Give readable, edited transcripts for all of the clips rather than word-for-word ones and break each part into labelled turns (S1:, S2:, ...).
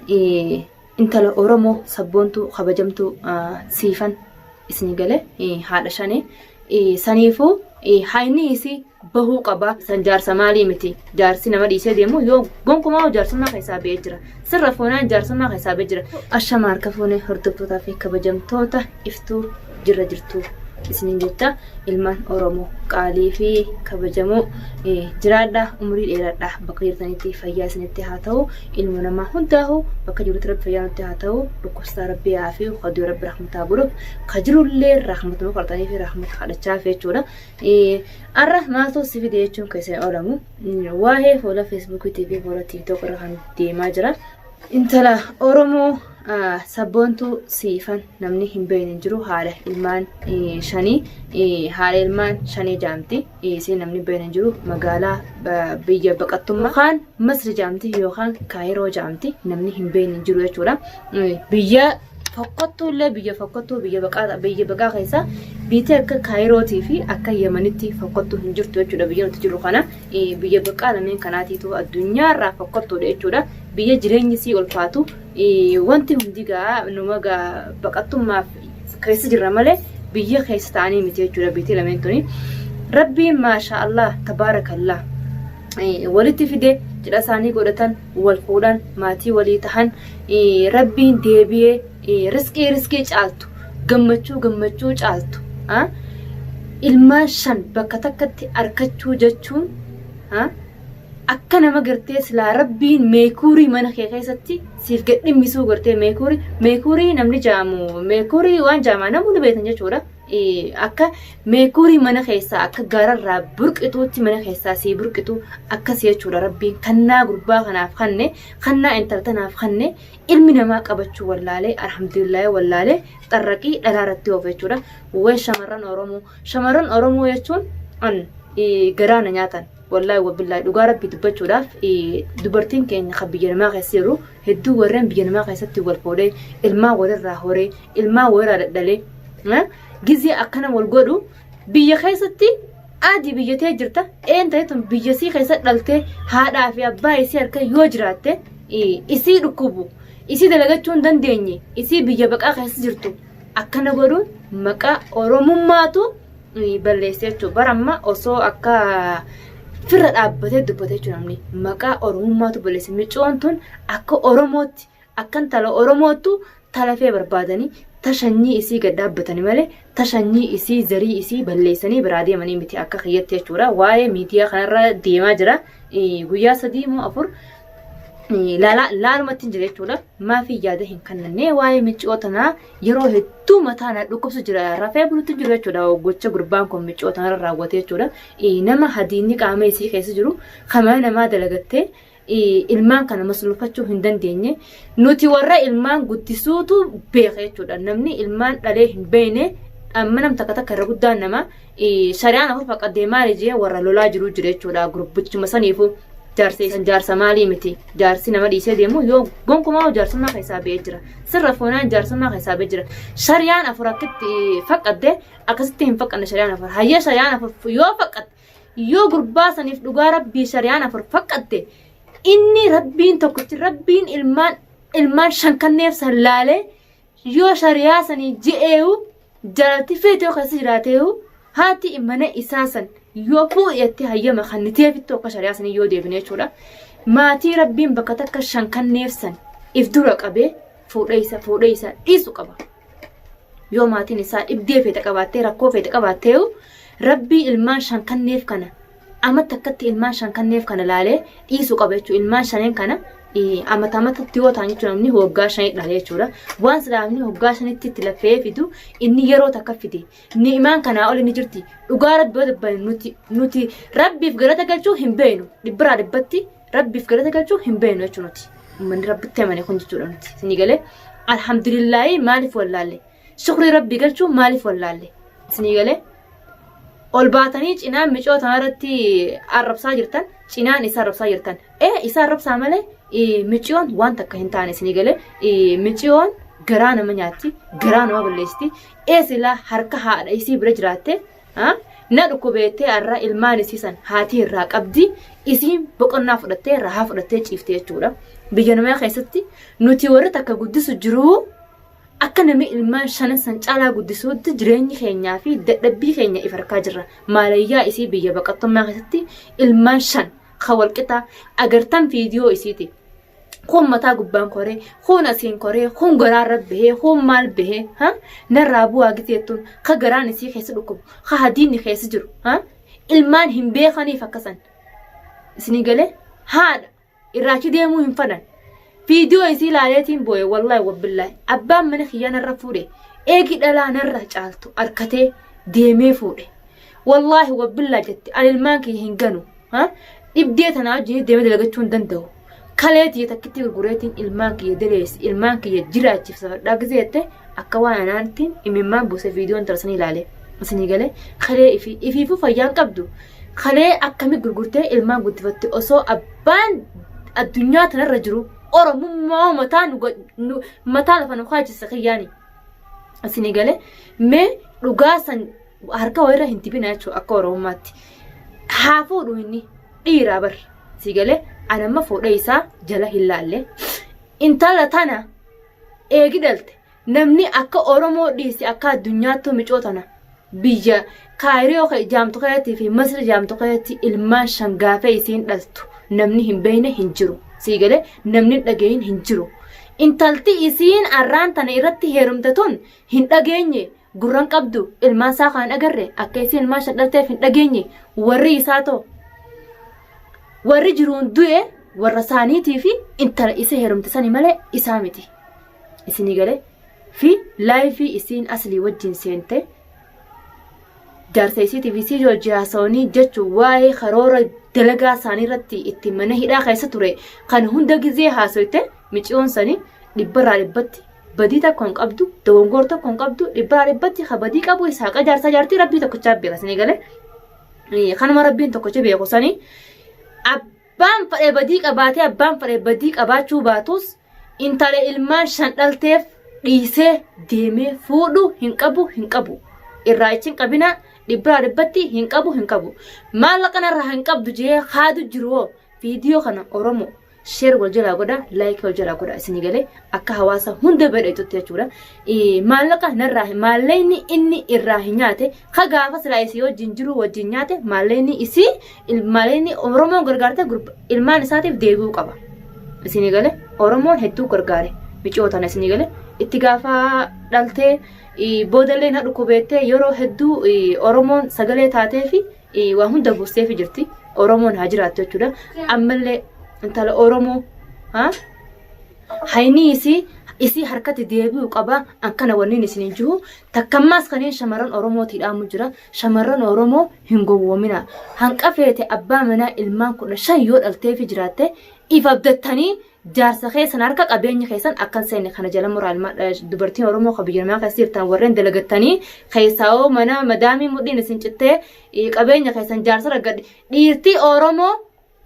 S1: Intala Oromoo sabboontuu kabajamtuu Siifan isinii gale haadha shanee. Saniifuu hayni isii bahuu qaba. San jaarsa maalii miti. Jaarsi nama dhiisee deemu yoo gonkumaa jaarsummaa keessaa ba'ee jira. Sirra foonaan jaarsummaa keessaa ba'ee jira. Ashama harka fuunee hordoftootaa fi kabajamtoota iftuu jirra jirtu isiniin jecha ilmaan Oromoo qaalii fi kabajamoo jiraadha umurii dheeradha bakka jirtanitti fayyaa isinitti haa ta'u ilma namaa hundaahu bakka jirutti rabbi fayyaa nutti haa ta'u dhukkubsataa rabbi haa fi kaduu rabbi rahmataa godhuuf ka jirullee rahmatuma kadhatanii fi rahmata kadhachaa fi jechuudha. Arra maaltu si fide jechuun keessa hin oolamu waa'ee fuula feesbuukiitii fi fuula tiiktook irra kan deemaa jira. Intala Oromoo sabboontuu Siifan namni hin beekne hin jiru haadha ilmaan shanii haadha ilmaan shanii jaamti isiin namni hin beekne hin jiru magaalaa biyya baqattummaa yookaan Masri jaamti yookaan Kaayiroo jaamti namni hin beekne hin jiru jechuudha. Biyya fokkottuu illee biyya fokkottuu biyya baqaa biyya baqaa keessa biyyi akka Kaayirootii fi akka Yemenitti fokkottuu hin jirtu jechuudha biyya nuti jirru kana biyya baqaa lameen kanaatiitu addunyaarraa fokkottuudha jechuudha. Biyya jireenyi sii ulfaatu wanti hundi gaa numa gaa baqattummaaf keessa jirra malee biyya keessa ta'anii miti jechuudha biyyi lameen tuni. Rabbiin maashaa Allah tabaarakallah walitti fide cidha isaanii godhatan wal fuudhan maatii walii tahan rabbiin deebi'ee riskii riskii caaltu gammachuu gammachuu caaltu ilmaan shan bakka takkatti arkachuu jechuun akka nama gartee silaa rabbiin meekuurii mana kee keessatti siif gad dhimmisuu gartee meekuurii meekuurii namni jaamu meekuurii waan jaamaa namoonni beektan jechuudha. Akka meekuurii mana keessaa akka gaararraa burqituutti mana keessaa sii burqitu akkas jechuudha rabbiin kannaa gurbaa kanaaf kanne kannaa intala tanaaf kanne ilmi namaa qabachuu wallaalee alhamdulillaahi wallaalee xarraqii dhalaa irratti oofe jechuudha. Way shamarran Oromoo shamarran Oromoo jechuun an garaa na nyaatan. Wallaahi wabillaahi dhugaa rabbii dubbachuudhaaf dubartiin keenya kan biyya namaa keessa jiru hedduu warreen biyya namaa keessatti wal fuudhee ilmaan walirraa horee ilmaan walirraa dhadhalee gizee akkana wal godhu biyya keessatti adii biyya tee jirta een ta'e tun biyya sii keessa dhaltee haadhaa fi abbaa isii harka yoo jiraatte isii dhukkubu isii dalagachuu hin dandeenye isii biyya baqaa keessa jirtu akkana godhuun maqaa oromummaatu balleesse jechuudha. Bara amma osoo akka firra dhaabbatee dubbate jechuudha namni maqaa oromummaatu balleesse. Micoon tun akka Oromootti akka intala Oromoottu talafee barbaadanii ta shanyii isii gad dhaabbatanii malee ta shanyii isii zarii isii balleessanii biraa deemanii miti akka kiyyatti jechuudha. Waa'ee miidiyaa kanarra deemaa jira. Guyyaa 3 moo 4 laalumatti hin jira jechuudha. Maafii yaada hin kennanne waa'ee miciyoo tanaa yeroo hedduu mataa na dhukkubsu jira rafee bulutti jiru jechuudha gocha gurbaan kun miciyoo tanarra raawwate jechuudha. Nama hadiinni qaama isii keessa jiru kan mana namaa dalagattee ilmaan kana masluufachuu hin dandeenye nuti warra ilmaan guddisuutu beeka jechuudha. Namni ilmaan dhalee hin beekne amma nam takka takka irra guddaan nama Shari'aan afur faqqaddee maali jee warra lolaa jiruu jira jechuudha gurbichuma saniifu jaarsa isan jaarsa maalii miti jaarsi nama dhiisee deemu yoo gonkumaa jaarsummaa keessaa ba'ee jira sirra foonaan jaarsummaa keessaa ba'ee jira shari'aan afur akkitti faqqadde akkasitti hin faqqanne shari'aan afur hayyee shari'aan afur yoo faqqatte yoo gurbaa saniif dhugaa rabbii shari'aan afur faqqatte inni rabbiin tokkichi rabbiin ilmaan ilmaan shan kanneef san laalee Yoo shariyaa sanii je'eeyu jaalatti feete yoo keessa jiraateeyu haati mana isaa san yoo fuudhetti hayyama kanniteefittu akka shariyaa sanii yoo deebine jechuudha. Maatii rabbiin bakka takka shan kanneef san if dura qabee fuudhee isa fuudhee isa dhiisu qaba. Yoo maatiin isaa dhibdee feete qabaattee rakkoo feete qabaatteeyu rabbii ilmaan shan kanneef kana amata akkatti ilmaan shan kanneef kana laalee dhiisuu qaba jechuudha. Ilmaan shaneen kana amata amatatti yoo ta'an jechuudha namni waggaa shanii dhale jechuudha. Waan silaa namni waggaa shanitti itti laffee fidu inni yeroo takka fide. Ni'imaan kanaa oli ni jirti. Dhugaa rabbi yoo dubbanne nuti nuti rabbiif galata galchuu hin beeknu. Dhibbiraa dhibbatti rabbiif galata galchuu hin beeknu jechuudha nuti. Uummanni rabbitti amane kun jechuudha nuti. Isinii galee alhamdulillaahii maaliif wallaalle? Shukrii rabbii galchuu maaliif wallaalle? Isinii galee ol baatanii cinaan micoo tanarratti arrabsaa jirtan cinaan isa arrabsaa jirtan ee isa arrabsaa malee miciyoon waan takka hin taane isinii galee miciyoon garaa nama nyaatti garaa nama balleessiti ee silaa harka haadha isii bira jiraatte Na dhukkubeettee har'a ilmaan isii san haatii irraa qabdi isiin boqonnaa fudhattee rahaa fudhattee ciifte jechuudha. Biyya namaa keessatti nuti warri takka guddisu jiruu akka namni ilmaan shanan san caalaa guddisuutti jireenyi keenyaa fi dadhabbii keenya if harkaa jirra. Maalayyaa isii biyya baqattummaa keessatti ilmaan shan ka walqixaa agartan viidiyoo isiiti. Kun mataa gubbaan koree, kun asiin koree, kun garaarra bahee, kun maal bahee, ha? Narraa bu'aa giteettuun, ka garaan isii keessa dhukkubu, ka hadiinni keessa jiru, ha? Ilmaan hin beekaniif akkasan. Isinii galee haadha irraachi deemuu hin fadhan. Viidiyoo isii ilaaleetiin boo'e wallaahi wabbillaahi. Abbaan mana kiyyaa narra fuudhe eegi dhalaa narra caaltu arkatee deemee fuudhe. Wallaahi wabbillaahi jette ani ilmaan kiyya hin ganu. Ha? Dhibdee tanaa wajjin deemee dalagachuu hin danda'u. Kalee tiyya takkitti gurgureetiin ilmaan kiyya daleessi ilmaan kiyya jiraachifsafadhaa gisee jette akka waan anaantiin imimmaan buuse viidiyoon intala sanii ilaale. Isinii galee kalee ifii ifiifuu fayyaan qabdu. Kalee akkami gurgurtee ilmaan guddifatte osoo abbaan addunyaa tanarra jiru Oromummaa mataa nu mataa lafa nu kaachisa kiyyaani. Isinii galee mee dhugaa san harka wayirra hin dibina jechuudha akka Oromummaatti. Haa fuudhu inni dhiiraa bar si galee an amma fuudha isaa jala hin laalle. Intala tana eegi dhalte namni akka Oromoo dhiisi akka addunyaattuu micoo tana biyya Kaayiroo jaamtu keessatti fi Masri jaamtu keessatti ilmaan shan gaafa isiin dhaltu namni hin beekne hin jiru. Sii galee namni hin dhagahin hin jiru. Intalti isiin arraan tana irratti heerumte tun hin dhageenye gurran qabdu ilmaan isaa kan hin agarre akka isiin ilmaan shan dhalteef hin dhageenye warri isaa too warri jiruun du'e warra isaaniitii fi intala isa heerumte sani malee isaa miti. Isinii galee fi laayifii isiin aslii wajjin seente jaarsa isiitiif isii wajjin haasawanii jechuun waa'ee karoora dalagaa isaanii irratti itti mana hidhaa keessa ture kan hunda gizee haasoyte miciyoon sanii dhibbarraa dhibbatti badii tokko hin qabdu dogongoor tokko hin qabdu dhibbarraa dhibbatti ka badii qabu isa haqa jaarsaa jaartii rabbii tokkichaa beeka isinii galee kanuma rabbiin tokkicha beeku sanii abbaan fadhee badii qabaatee abbaan fadhee badii qabaachuu baatus intala ilmaan shan dhalteef dhiisee deemee fuudhu hin qabu hin qabu irraa ichi hin qabina dhibbarraa dhibbatti hin qabu hin qabu maallaqa narraa hin qabdu jee haadu jiru hoo viidiyoo kana oromoo sheer wal jalaa godha laayikii wal jalaa godha isinii galee akka hawaasa hunda badheetutti jechuudha. Maallaqa narraa maallaqni inni irraa hin nyaate ka gaafa silaa isii wajjin jiru wajjin nyaate maallaqni isii maallaqni Oromoon gargaarte ilmaan isaatiif deebi'uu qaba. Isinii galee Oromoon hedduu gargaare miciyoo tana isinii galee itti gaafa dhaltee boodallee na dhukkubeettee yeroo hedduu Oromoon sagalee taatee fi waa hunda buusteefi jirti. Oromoon haa jiraattu jechuudha. Ammallee intala Oromoo hayni isii isii harkatti deebi'u qaba akkana wanniin isin jiru takkammaas kanneen shamarran Oromootii dhaamu jira. Shamarran Oromoo hin gowwoomina. Hanqa feete abbaa manaa ilmaan 15 yoo dhalteefi jiraatte if abdattanii Jaarsa keessan harka qabeenya keessan akka hin seenne kana jala muraa ilma dubartiin Oromoo kan biyya namaa keessa jirtan warreen dalagattanii keessaa hoo mana madaamii mudhiin isin cittee qabeenya keessan jaarsa raggadhi dhiirtii Oromoo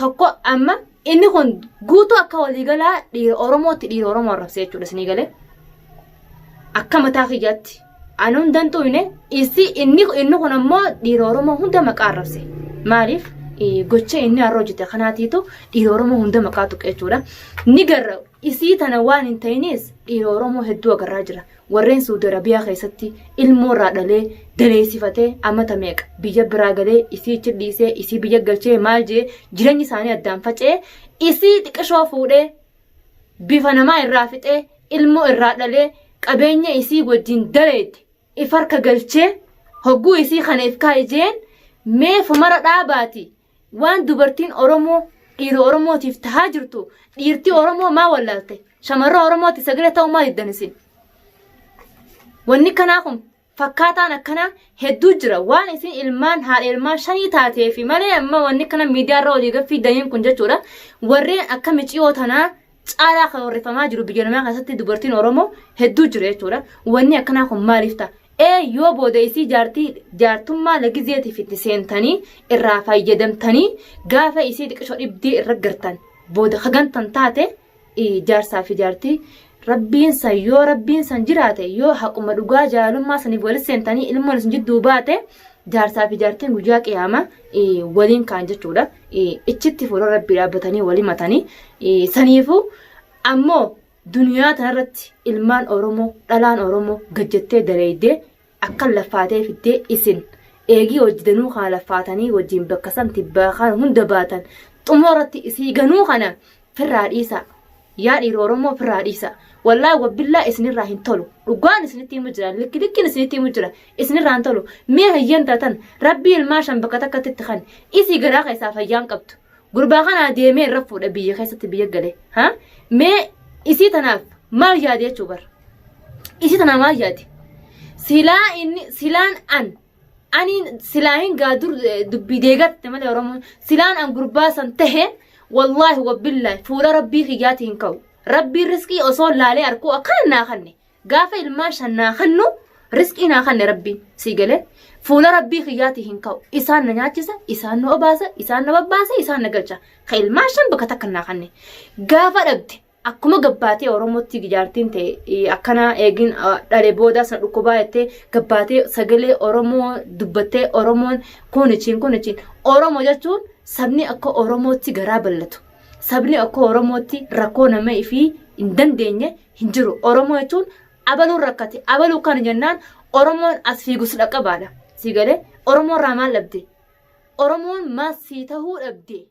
S1: tokko amma inni kun guutuu akka waliigalaa dhiira Oromootti dhiira Oromoo arrabsee jechuudha isinii galee akka mataa kiyyaatti Ani hunda hin xuyne issi inni inni kun ammoo dhiira Oromoo hunda maqaa arrabse. Maaliif gocha inni har'a hojjete kanaatiitu dhiira Oromoo hunda maqaa tuqe jechuudha. Ni garra isii tana waan hin ta'inis dhiira Oromoo hedduu agarraa jira. Warreen Suudi Arabiyaa keessatti ilmoo irraa dhalee daleessifatee amata meeqa biyya biraa galee isii ichi dhiisee isii biyya galchee maal jee jireenyi isaanii addaan faca'ee isii xiqishoo fuudhee bifa namaa irraa fixee ilmoo irraa dhalee qabeenya isii wajjin daleette if harka galchee hogguu isii kana if kaa'i jeen mee fumara dhaabaati waan dubartiin Oromoo dhiira Oromootiif tahaa jirtu dhiirtii Oromoo maa wallaalte shamarran Oromooti sagalee ta'uu maa diddan isin wanni kanaa kun Fakkaataan akkanaa hedduu jira. Waan isin ilmaan haadha ilmaan shanii taateefi malee amma wanni kana miidiyaa irra olii gad fiidaniin kun jechuudha. Warreen akka miciyoo tanaa caalaa kan horrifamaa jiru biyya namaa keessatti dubartiin Oromoo hedduu jira jechuudha. Wanni akkanaa kun maaliif ta'a? Ee yoo booda isii jaartii jaartummaa lagizeetiif itti seentanii irraa fayyadamtanii gaafa isii xiqishoo dhibdee irra gartan booda hagantan taate jaarsaa fi jaartii rabbiin san yoo rabbiin san jiraate yoo haquma dhugaa jaalalummaa saniif walitti seentanii ilmoon isin jidduu baate Jaarsaa fi jaartiin guyyaa qiyaamaa waliin kaan jechuudha. Ichitti fuula rabbii dhaabbatanii walii matanii. Saniifuu ammoo duniyaa tanarratti ilmaan Oromoo dhalaan Oromoo gajjattee daleeydee akkan laffaatee fiddee isin eegii hojii danuu kana laffaatanii wajjin bakka san tibbaa kana hunda baatan xumura irratti isii ganuu kana firraa dhiisaa. Yaa dhiira Oromoo firraa dhiisaa. Wallaahi wabbillaa isinirraa hin tolu. Dhugaan isinitti himu jira. Likki likkiin isinitti himu jira. Isinirraa hin tolu. Mee hayyeen taatan rabbii ilmaa shan bakka takkatti itti kan isii garaa keessaa fayyaan qabdu. Gurbaa kanaa deemee irra fuudha biyya keessatti biyya gale. Ha? Mee isii tanaaf maal yaade jechuu bar. Isii tanaaf maal yaade? Silaa inni silaan an ani silaa hin gaa dur dubbii deegatte malee Oromoon silaan an gurbaa san tahe wallaahi wabbillaahi fuula rabbii kiyyaati hin ka'u. Rabbiin riskii osoo laalee arkuu akkana naa kanne gaafa ilmaan shan naa kannu riskii naa kanne rabbiin sii galee fuula rabbii kiyyaati hin ka'u. Isaan na nyaachisa, isaan na obaasa, isaan na babbaasa, isaan na galcha. Ka ilmaan shan bakka takka naa kanne gaafa dhabde Akkuma gabbaatee Oromootti jaartiin ta'e akkana eegin dhale boodaa sana dhukkubaa jettee gabbaatee sagalee Oromoo dubbattee Oromoon kunichiin kunichiin Oromoo jechuun sabni akka Oromootti garaa bal'atu. Sabni akka Oromootti rakkoo nama ifii hin dandeenye hin jiru. Oromoo jechuun abaluun rakkate abaluu kana jennaan Oromoon as fiigus dhaqqabaadha. Si galee Oromoo irraa maal dhabde? Oromoon maal sii tahuu dhabde?